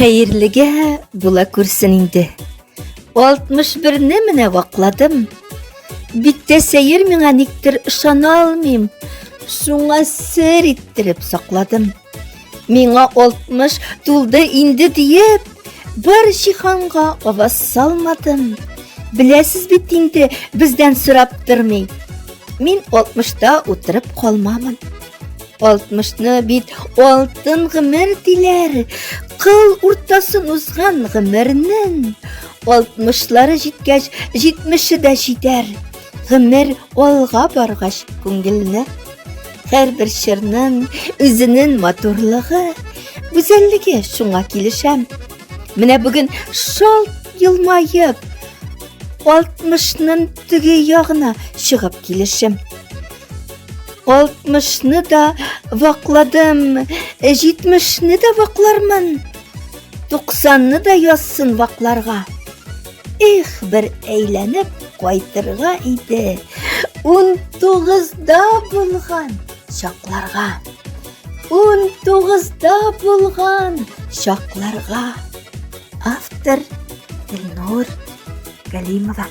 Хәерлегә була күрсен инде. 61-не менә вакладым. Бик тә сәер миңа никтер ышана алмыйм. Шуңа сер иттереп сакладым. Миңа 60 тулды инде диеп, бар җиһанга аваз салмадым. Беләсез бит инде, бездән сорап тормый. Мин 60-та утырып калмамын. Алтмышны бит алтын гомер диләр. Кыл уртасын узган гомернең. Алтмышлары җиткәч, җитмеше дә җитәр. Гомер алга баргач күңелне. Һәрбер чорның үзенең матурлыгы, гүзәллеге шуңа килешәм. Менә бүген шалт елмаеп, алтмышның теге ягына чыгып килешем. Алтмышны да вакладым, җитмешне дә ваклармын. Туксанны да язсын вакларга. Эх, бер әйләнеп кайтырга иде. 19-да булган чакларга. 19-да булган чакларга. Автор Илнур Галимова.